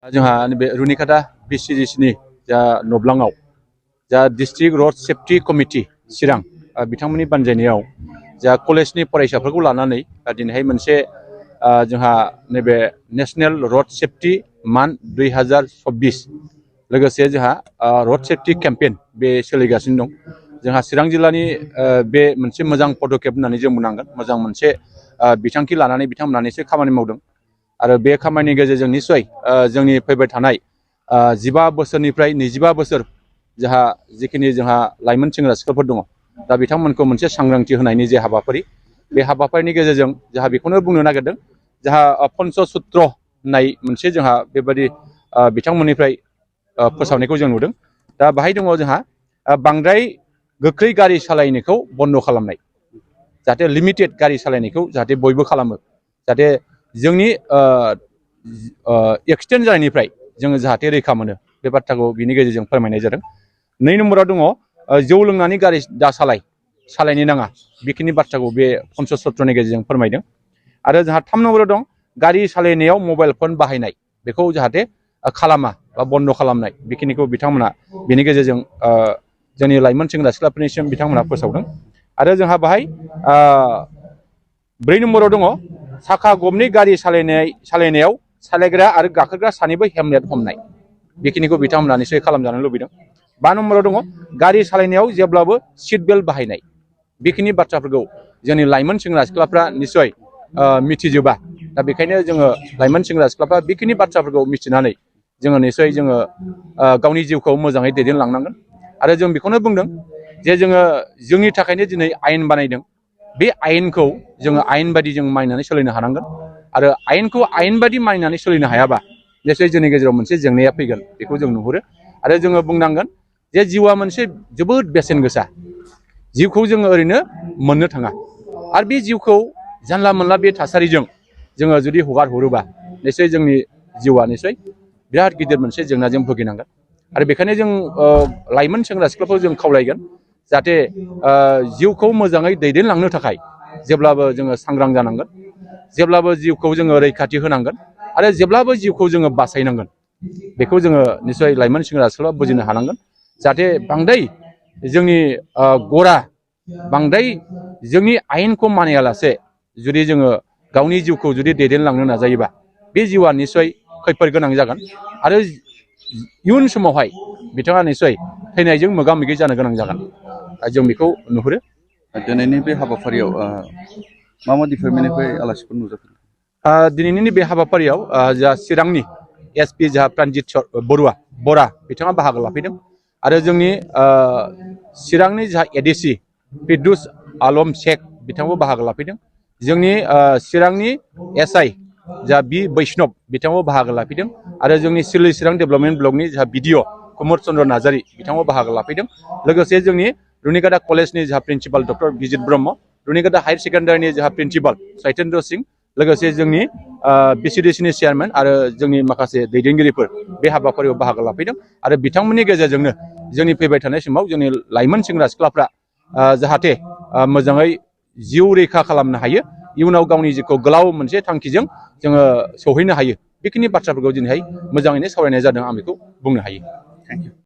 जोंहा नैबे रुनिकाटा BCDC जा नब्लाङाव जा डिस्ट्रिक्ट रोड सेफ्टी कमिटि चिरां बिथांमोननि बानजायनायाव जा कलेजनि फरायसाफोरखौ लानानै दिनैहाय मोनसे जोंहा नैबे नेशनेल रोड सेफ्टी मान्थ 2024 लोगोसे जोंहा रोड सेफ्टी केम्पेन बे सोलिगासिनो दं। जोंहा चिरां जिल्लानि बे मोनसे मोजां पदक्षेप होननानै जों बुंनांगोन। मोजां मोनसे बिथांखि लानानै बिथांमोना निश्चय खामानि मावदों आरो बे खामानिनि गेजेरजों निश्चय जोंनि फैबाय थानाय 15 बोसोरनिफ्राय 25 बोसोर जोंहा जिखिनि जोंहा लाइमोन सेंग्रा सिख्लाफोर दङ दा बिथांमोनखौ मोनसे सांग्रांथि होनायनि जे हाबाफारि बे हाबाफारिनि गेजेरजों जोंहा बेखौनो बुंनो नागिरदों जोंहा पन्चसूत्र होननाय मोनसे जोंहा बेबायदि बिथांमोननिफ्राय फोसावनायखौ जों नुदों। दा बाहाय दङ जोंहा बांद्राय गोख्रै गारि सालायनायखौ बन्द' खालामनाय, जाहाथे लिमिटेड गारि सालायनायखौ जाहाथे बयबो खालामो, जाहाथे जोंनि एक्सिडेन्ट जानायनिफ्राय जोङो जाहाथे रैखा मोनो बे बाथ्राखौ बिनि गेजेरजों फोरमायनाय जादों। 2 नम्बराव दङ जौ लोंनानै गारि दा सालायनो नाङा बेखिनि बाथ्राखौ बे पन्चसूत्रनि गेजेरजों फोरमायदों। आरो जोंहा 3 नम्बराव दं गारि सालायनायाव मबाइल फन बाहायनाय बेखौ जाहाथे खालामा बा बन्द' खालामनाय बेखिनिखौ बिथांमोना बेनि गेजेरजों जोंनि लाइमोन सेंग्रा सिख्लाफोरनिसिम बिथांमोना फोसावदों। आरो जोंहा बाहाय 4 नम्बराव दङ साखा खबनै गारि सालायनायाव सालायग्रा आरो गाखोग्रा सानैबो हेलमेट हमनाय बेखिनिखौ बिथांमोना निश्चय खालामजानो लुबैदों। 5 नम्बराव दङ गारि सालायनायाव जेब्लाबो सिट बेल्ट बाहायनाय बेखिनि बाथ्राफोरखौ जोंनि लाइमोन सेंग्रा सिख्लाफ्रा निश्चय मिथिजोबा। दा बेखायनो जोङो लाइमोन सेंग्रा सिख्लाफ्रा बेखिनि बाथ्राफोरखौ मिथिनानै जोङो निश्चय जोङो गावनि जिउखौ मोजाङै दैदेनलांनांगोन। आरो जों बेखौनो बुंदों जे जोङो जोंनि थाखायनो दिनै आयेन बानायदों। बे आयेनखौ जोङो आयेन बायदि जों मानिनानै सोलिनो हानांगोन। आरो आयेनखौ आयेन बायदि मानिनानै सोलिनो हायाबा निश्चय जोंनि गेजेराव मोनसे जेंनाया फैगोन बेखौ जों नुहुरो। आरो जोङो बुंनांगोन जे जिउआ मोनसे जोबोद बेसेन गोसा, जिउखौ जोङो ओरैनो मोननो थाङा। आरो बे जिउखौ जानला मोनला बे थासारिजों जोङो जुदि हगार हरोबा निश्चय जोंनि जिउआ निश्चय बिराद गिदिर मोनसे जेंनाजों भुगिनांगोन। आरो बेखायनो जों लाइमोन सेंग्रा सिख्लाखौ जों खावलायगोन जाहाथे जिउखौ मोजाङै दैदेनलांनो थाखाय जेब्लाबो जोङो सांग्रां जानांगोन, जेब्लाबो जिउखौ जोङो रैखाथि होनांगोन आरो जेब्लाबो जिउखौ जोङो बासायनांगोन। बेखौ जोङो निश्चय लाइमोन सेंग्रा सिख्ला बुजिनो हानांगोन जाहाथे बांद्राय जोंनि बांद्राय जोंनि आयेनखौ मानियालासे जुदि जोङो गावनि जिउखौ जुदि दैदेनलांनो नाजायोबा बे जिउआ निश्चय खैफोद गोनां जागोन आरो इयुन समावहाय बिथाङा निश्चय थैनायजों मोगा मोगि जानो गोनां जागोन। जों बेखौ नुहुरो। दिनैनि बे हाबाफारियाव मा डिपार्टमेन्टनिफ्राय आलासिफोर नुजाफैदों? दिनैनि बे हाबाफारियाव जा चिरांनि SP जोंहा प्रानजित बरा बिथाङा बाहागो लाफैदों। आरो जोंनि चिरांनि जा ADC फिरदौस आलम शेख बिथाङाबो बाहागो लाफैदों। जोंनि चिरांनि SI जा बि बैष्णब बिथाङाबो बाहागो लाफैदों। आरो जोंनि सिरलि चिरां डेभेलपमेन्ट ब्लकनि जा BDO कुमुर चन्द्र नार्जारी बिथाङाबो बाहागो लाफैदों। लोगोसे जोंनि रुनिकाटा कलेजनि जा प्रिन्सिपाल डक्टर बिजित ब्रह्म, रुनिकाटा हायार सेकेन्डारिनि जोंहा प्रिन्सिपाल सैतेन्द्र सिंह, लोगोसे जोंनि BCDCनि चेयारमेन आरो जोंनि माखासे दैदेनगिरिफोर बे हाबाफारियाव बाहागो लाफैदों। आरो बिथांमोननि गेजेरजोंनो जोंनि फैबाय थानाय समाव जोंनि लाइमोन सेंग्रा सिख्लाफ्रा जाहाथे मोजाङै जिउ रैखा खालामनो हायो, इयुनाव गावनि जिउखौ गोलाव मोनसे थांखिजों जोङो सौहैनो हायो, बेखिनि बाथ्राफोरखौ दिनैहाय मोजाङैनो सावरायनाय जादों, आं बेखौ बुंनो हायो। Thank you.